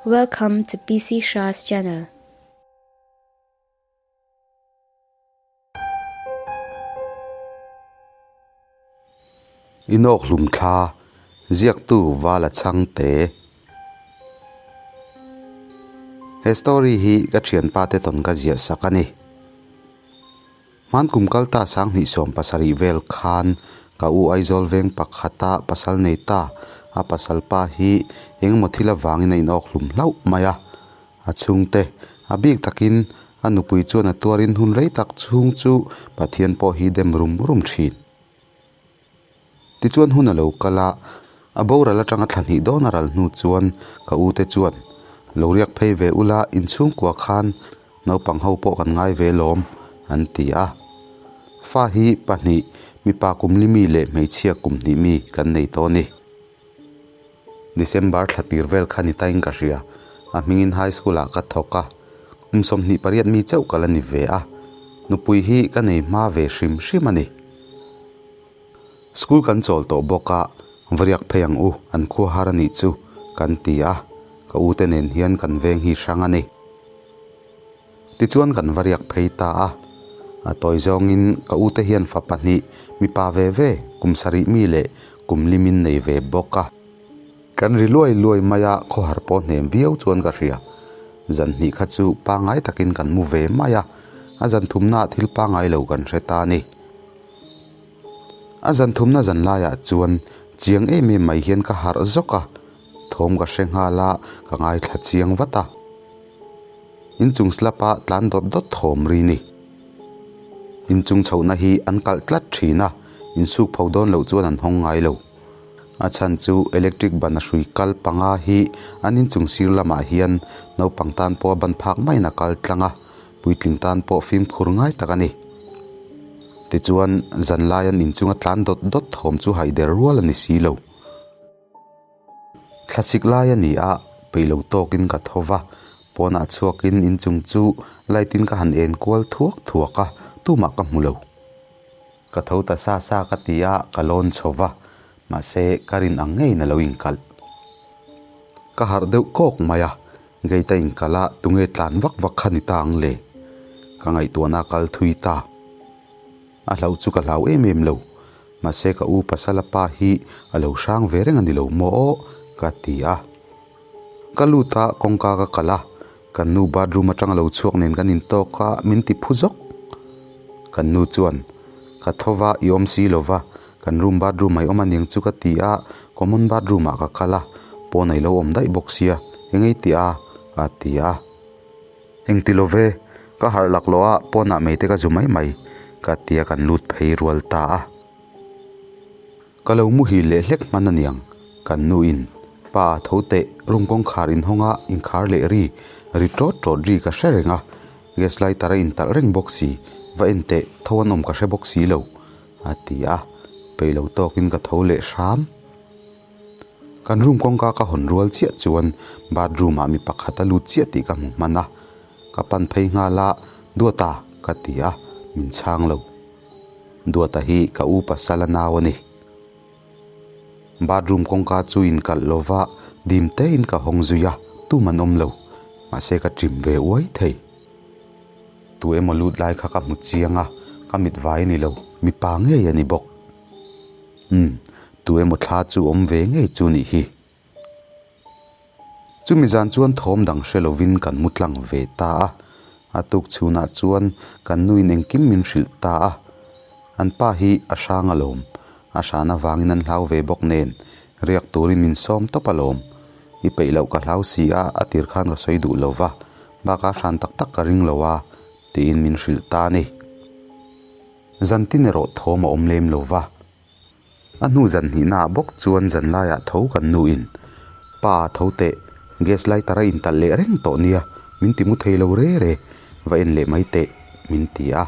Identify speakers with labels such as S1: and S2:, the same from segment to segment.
S1: Welcome to PC Shah's channel.
S2: Inawk hlum thla, ziaktu Vala Chhangte. He story hi ka thianpa te tawn ka ziah sak a ni. Hman kum kal ta 2017 vel khan ka u Aizawl veng pakhata pasal nei ta a pasal pa hi engemaw thil avangin a inawk hlum hlauh mai a. A chhungte a bik takin a nupui chuan a tuarin hun rei tak chhung chu Pathian pawh hi dem rum rum thin. Tichuan hun a lo kal a, a boral atanga thla hnih dawn a ral hnu chuan ka u te chuan, Lo riak phei ve ula, inchhungkua khan naupang ho pawh kan ngai ve lawm, an ti a. Fa hi pahnih, mipa kum li mi leh hmeichhia kum hnih mi kan nei tawh a ni. December thla tir vel kha ni tain ka hria, a hmingin high school ah ka thawk a, kum 28 mi chauh ka la ni ve a, nupui hi ka nei hma ve hrim hrim a ni. School kan chawl tawh bawk a, va riak phei ang u, an khua har a nih chu kan ti a, ka u te nen hian kan veng hi hrang a ni. Tichuan kan va riak phei ta a, a tawi zawngin ka u te hian fa pahnih, mipa ve ve, kum sarih mi leh kum limin nei ve bawk a. Kan ri luai luai mai a, khawhar pawh hnem viau chuan ka hria. Zan hnih kha chu pangngai takin kan mu ve mai a, a zan thumnaah thil pangngai lo kan hre ta a ni. A zan thumna zan laiah chuan chiang em em mai hian ka harh zawk a, thawm ka hre nghal a, ka ngaithla chiang vat a. Inchung slap a tlan dawt dawt thawm ri ni. Inchung chhohna hi an kalh tlat thin a, insuk pho dawn loh chuan an hawng ngai lo. A chhan chu electric ban a hrui kal panga hi an inchung sir lamah hian naupang tan pawh a ban phak maiin a kal tlang a, puitling tan pawh fimkhur ngai tak a ni. Tichuan, zanlai an inchunga tlan dawt dawt thawm chu haider rual a ni si lo. Thlasik lai a ni a, peih lo tawkin ka tho va, pawnah chhuakin inchung chu light in ka han en kual thuak thuak a, tumah ka hmu lo. Ka tho ta sa sa ka ti a, ka lawn chho va, mahse ka rin ang ngeiin a lo inkalh. Ka harh deuh kawk mai a, Gate a inkalh a, tunge tlan vak vak kha ni ta ang le? Ka ngaihtuahna a kal thui ta. A hlauh chu ka hlau em em lo, mahse ka u pasala pa hi a lo hrang ve reng a ni lo maw aw ka ti a. Ka lut a, kawngka ka kalh a, kan nu bathroom atang a lo chhuak nen kan intawk a, min ti phu zawk. Kan nu chuan, Ka tho va, i awm si lo va, kan room bathroom a i awm aniang chu ka ti a, common bathroom ah ka kal a, pawn a i lo awm daih bawk sia, eng ei tih a? a ti a. Engti lo ve, ka harh laklawh a, pawnah mei te ka zu mai mai, ka ti a kan lut phei rual ta a. Ka lo muhil leh hlek hman aniang, kan nu in, Pa tho teh, room kawngkhar inhawng a inkhar leh ri, ri tawt tawt ri ka hre reng a, gas lighter a intalh reng bawk si, va en teh, tho an awm ka hre bawk si lo, a ti a, peih lo tawkin ka tho leh hram. Kan room kawngka ka hawn rual chiah chuan bathroom ah mi pakhat a lut chiah tih ka hmu hman a, ka pan phei nghal a, Duata ka ti a, min chhang lo. Duata hi ka u pasal a nau a ni. Bathroom kawngka chu in kalh lo va, dim te in ka hawng zui a, tum an awm lo, mahse ka ṭim ve uai thei. Tu emaw lut lai kha ka hmu chiang a, ka mit vai a ni lo, mipa ngei a ni bawk. Umm, tu emaw thla chu awm ve ngei chu nih hi. Chumi zan chuan thawm dang hre lovin kan mu tlang ve ta a, a tuk chhunah chuan kan nuin engkim min hrilh ta a. An pa hi a hrang alawm, a hran avangin an hlau ve bawk nen, riak turin min sawm tawp alawm. I peih loh ka hlau si a, a tir khan ka sawi duh lo va, bakah hran tak tak ka ring lo a, tiin min hrilh ta a ni. Zantin erawh thawm a awm lem lo va. A hnu zan hnihnaah bawk chuan zan laiah tho kan nuin, Pa tho teh, gas lighter a intalh leh reng tawh nia, min ti mu thei lo re re, va en leh mai teh, min ti a.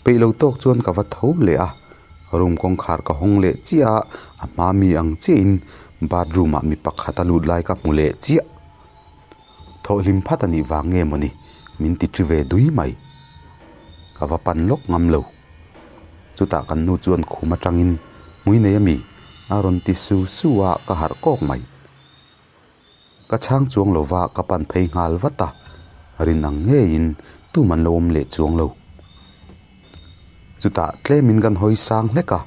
S2: Peih lo tawk chuan ka va tho leh a, room kawngkhar ka hawng leh chiah a, a hma mi ang chiahin bathroom ah mi pakhat a lut lai ka hmu leh chiah. Thawhhlim phat a nih vang nge mawni min ti ṭi ve dui mai. Ka va pan lawk ngam lo. Chutah kan nu chuan khum atangin hmui nei a mi? a rawn ti su su a, ka harh kawk mai. Ka chhang chuang lo va, ka pan phei nghal vat a, rin ang ngeiin tum an lo awm leh chuang lo. Chutah tlemin kan hawi sang hlek a,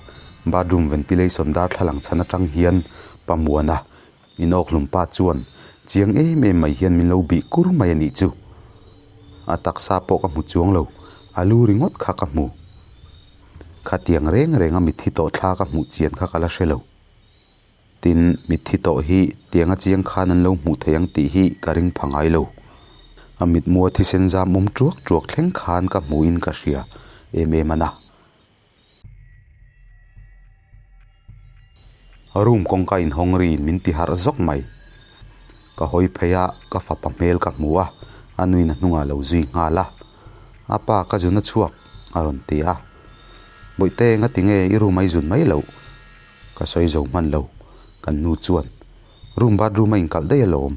S2: bathroom ventilation darthlalang chhan atang hian Pamuana inawkhlum pa chuan chiang em em mai hian min lo bih kur mai a nih chu. A taksa pawh ka hmu chuang lo, a lu ringawt kha ka hmu. Khatiang reng renga mitthi tawh thla ka hmuh chian kha ka la hre lo. Tin, mitthi tawh hi tianga chiang khan an lo hmuh thei ang tih hi ka ring pha ngai lo. A mitmua thisen zam awm tuak tuak thleng khan ka hmuhin ka hria em em a na. Room kawngka inhawng riin min ti harh zawk mai. Ka hawi phei a, ka fapa hmel ka hmu a, a nuin a hnungah lo zui nghal a. A pa ka zun a chhuak a rawn ti a. Bawihte ngatinge i room a i zun mai loh? Ka sawi zo hman lo, kan nu chuan room bathroom a inkalh daih alawm.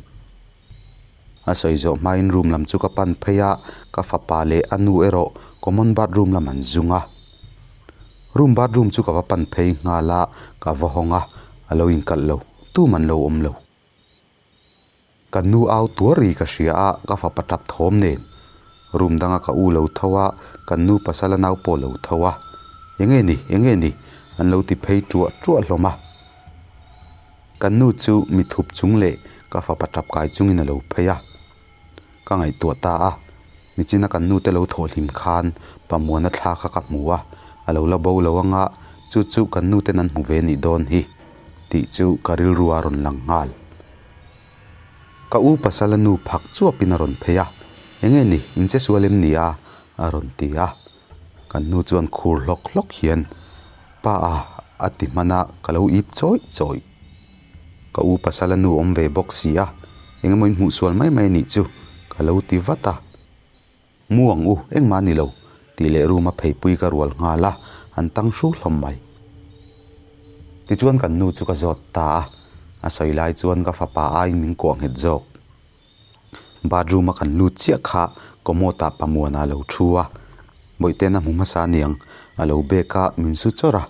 S2: A sawi zawh hmain room lam chu ka pan phei a, ka fapa leh a nu erawh common bathroom lam an zung a. Room bathroom chu ka va pan phei nghal a, ka va hawng a, a lo inkalh lo, tum an lo awm lo. Ka nu au tuar ri ka hria a, ka fapa tap thawm nen. Room danga ka u lo tho a, kan nu pasal a nau pawh lo tho a. Enge ni, enge ni? An lo ti phei tuah tuah hlawm a. Kan nu chu mi thup chung leh ka fapa tap kai chungin a lo phei a. Ka ngaihtuah ta a, nichina kan nu te lo thawh hlim khan Pamuana thla kha ka hmu a, a lo la bo lo anga chu chu kan nu ten an hmu ve nih dawn hi tih chu ka rilru a rawn lang nghal. Ka u pasal a nu phak chuapin a rawn phei a, Enge ni, in che sual em ni a? a rawn ti a. Kan nu chuan khur hlawk hlawk hian, Pa a, a ti hman a, ka lo ip chawih chawih. Ka u pasal a nu awm ve bawk si a, engemaw in hmuh sual mai mai a nih chu, ka lo ti vat a. Mu ang u, engmah a ni lo, tih leh room a pheipui ka rual nghal a, an tang hru hlawm mai. Tichuan kan nu chu ka zawt ta a, a sawi lai chuan ka fapa aiin min kuah nghet zawk. Bathroom a kan lut chiah kha commode ah Pamuana a lo thu a, Bawihten a hmu hmasa aniang, a lo bek a, min su chawrh a.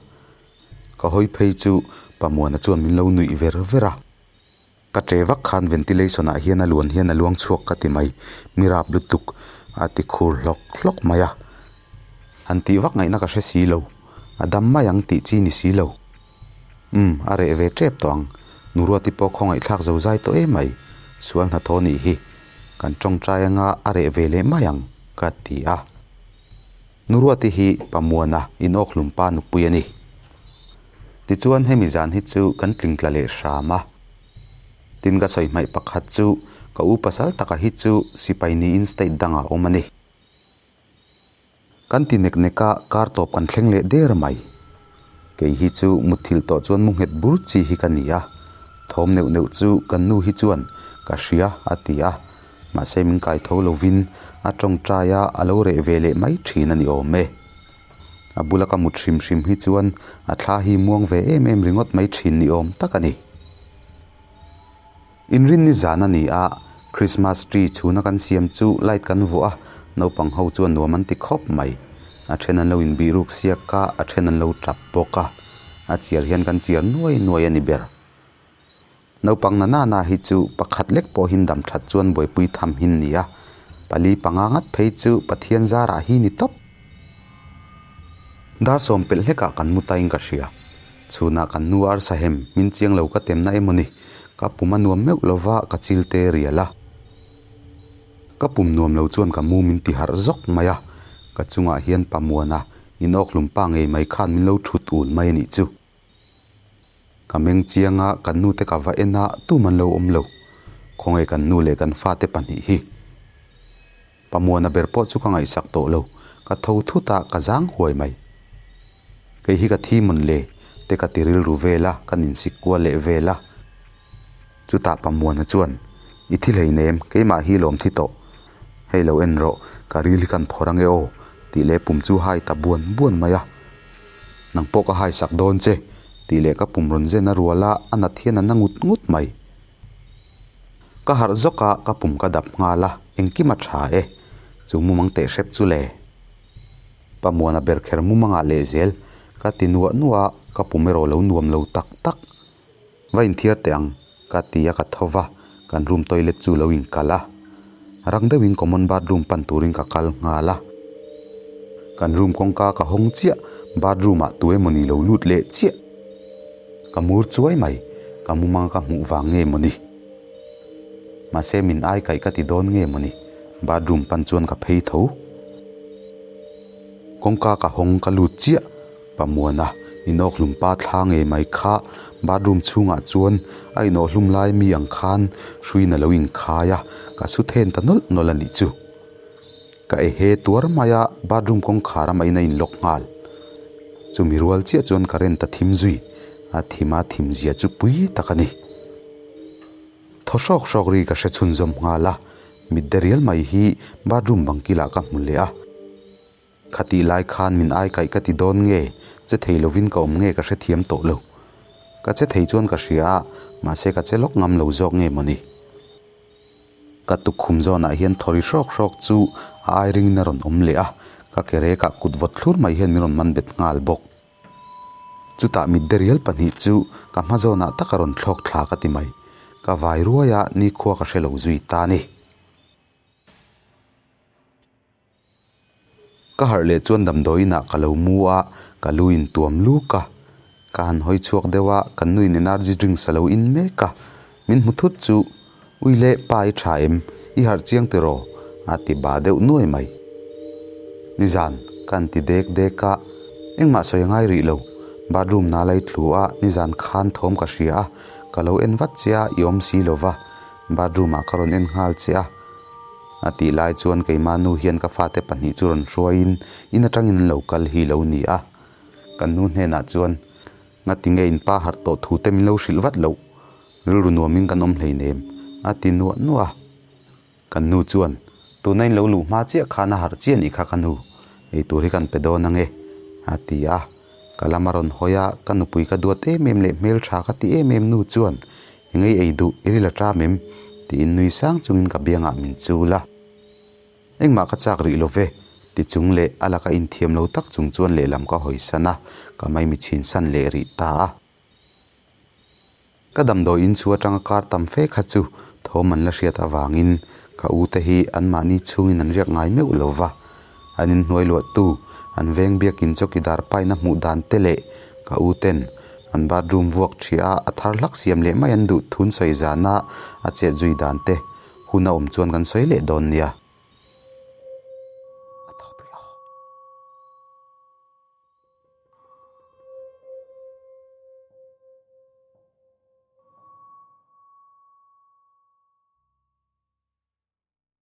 S2: Ka hawi phei chu Pamuana chuan min lo nuih ver ver a. Ka che vak khan ventilation ah hian a luan hian a luang chhuak ka ti mai, mi rap lutuk a ti khur hlawk hlawk mai a. Han tih vak ngaihna ka hre si lo, a dam mai ang tih chi ni si lo. Umm, a reh ve tep tawh ang, Nuruati pawh khawngaihthlak zo zai tawh em mai, sual hnathawh nih hi, kan tawngtai anga a reh ve leh mai ang ka ti a. Nuruati hi Pamuana inawkhlum pa nupui a ni. Tichuan hemi zan hi chu kan tling tla leh hram a. Tin ka sawi hmaih pakhat chu ka u pasal taka hi chu sipai niin state dangah awm a ni. Kan ti nek nek a, kar tawp kan thleng leh der mai. Kei hi chu mutthilh tawh chuan mu nghet bur chi hi ka ni a. Thawm neuh neuh chu kan nu hi chuan ka hria a ti a. Mahse min kai tho lovin a tawngtai a, a lo reh ve leh mai thin a ni awm e. A bula ka mut hrim hrim hi chuan a thla hi muang ve em em ringawt mai thin ni awm tak a ni. Inrinni zan a ni a, Christmas tree chhuna kan siam chu light kan vuah a, naupang ho chuan nuam an ti khawp mai. A then an lo inbih ruk siak a, a then an lo tap bawk a. A chiar hian kan chiar nuai nuai a ni ber. Naupang na na na hi chu pakhat lek pawhin dam that chuan buaipui tham hin ni a, pali panga ngat phei chu Pathian zarah hi ni tawp. Dar sawm pelh hlekah kan mu tain ka hria. Chhunah kan nu arsa hem min chiang lo ka temna emaw ni, ka pum a nuam meuh lova ka chil te rial a. Ka pum nuam lo chuan ka mu min ti harh zawk mai a, ka chungah hian Pamuana inawkhlum pa ngei mai khan min lo thut ul mai a nih chu. Ka meng chiang a, kan nu te ka va en a, tum an lo awm lo. Khawnge kan nu leh kan fate pahnih hi. Pamuana ber pawh chu ka ngaihsak tawh lo, ka tho thut a, ka zang huai mai. Kei hi ka thi mawn le, te ka ti rilru vel a, ka ninsik kual leh vel a. Chutah Pamuana chuan, I thi hleinem, keimah hi lawm thi tawh. Hei lo en rawh, ka ril hi kan phawrh ange aw, tih leh pum chu hai ta buan buan mai a. Nang pawh ka hai sak dawn che, tih leh ka pum rawn zen a rual a, a nat hian a na ngut ngut mai. Ka harh zawk a, ka pum ka dap nghal a, engkim a tha e. Chu mumang teh hrep chu le. Pamuana ber kher mumangah lehzel, ka ti nuah nuah a, ka pum erawh lo nuam lo tak tak. Va inthiar teh ang, ka ti a ka tho va. Kan room toilet chu lo inkalh a, rang deuhin common bathroom pan turin ka kal nghal a. Kan room kawngka ka hawng chiah, bathroom ah tu emawni lo lut leh chiah. Ka mur chuai mai, ka mumang ka hmuh vang nge mawni. Mahse min ai kaih ka ti dawn nge mawni, bathroom pan chuan ka phei tho. Kawngka ka hawng ka lut chiah, Pamuana inawkhlum pa thla ngei mai kha bathroom chhungah chuan a inawhhlum lai mi ang khan hruiin a lo inkhai a, ka su then ta nawlh nawlh a nih chu. Ka ehe tuar mai a, bathroom kawngkhar amah in a inlock nghal. Chumi rual chiah chuan ka rent a thim zui, a thim a thim zia chu pui tak a ni. Thaw hrawk hrawk ri ka hre chhunzawm nghal a, mitde rial mai hi bathroom bang kilah ka hmu leh a. Khatih lai khan min ai kaih ka ti dawn nge, che thei lovin ka awm nge ka hrethiam tawh lo. Ka che thei chuan ka hria a, mahse ka che lawk ngam lo zawk nge mawni. Ka tukkhum zawnah hian thawri hrawk hrawk chu a ai ringin a rawn awm leh a, ka ke rekah kut vawt thlur mai hian min rawn man bet nghal bawk. Chutah mitde rial pahnih chu ka hma zawnah tak a rawn thlawk thla ka ti mai. Ka vai ruai a, nikhua ka hre lo zui ta a ni. Ka harh leh chuan damdawi inah ka lo mu a, ka lu in tuam luk a. Ka han hawi chhuak deuh a, kan nu in energy drinks a lo in mek a. Min hmu thut chu, Ui le, pa i tha em? I harh chiang tiraw? a ti ba deuh nuai mai. Nizan, ka han ti dek dek a, engmah sawi a ngai rih lo. Bathroom nal a i tlu a, nizan khan thawm ka hria a, ka lo en vat che a, i awm si lo va. Bathroom ah ka rawn en nghal che a. A tih lai chuan keimah nu hian ka fate pahnih chu rawn hruaiin in atangin an lo kal hi lo ni a. Kan nu hnenah chuan, Ngati nge in pa harh tawh thu te min lo hrilh vat loh, rilru nuamin kan awm hleinem, a ti nuah nuah a. Kan nu chuan, Tuna in lo luh hma chiah khan a harh chiah nih kha ka nu, eitur hi kan pe dawn ange, a ti a. Ka lam a rawn hawi a, ka nupui ka duat em em leh hmeltha ka ti em em nu chuan, Engei ei duh i ril a ṭam em? tiin nui sang chungin ka biangah min chul a. Engmah ka chak rih lo ve, ti chung leh a laka inthiam lo tak chung chuan lehlam ka hawi san a, ka maimi chhin san leh rih ta a. Ka damdawi in chu atanga kar tam fe kha chu thawm an la hriat avangin ka u te hi anmahni chhungin an riak ngai meuh lo va. An inhnuai luahtu an veng biakin chawkidar paina hmuh dan te leh ka u ten an bathroom vuak ṭhia a thar hlak siam leh mai an duh thun sawi zana a chet zui dan te hun a awm chuan kan sawi leh dawn nia.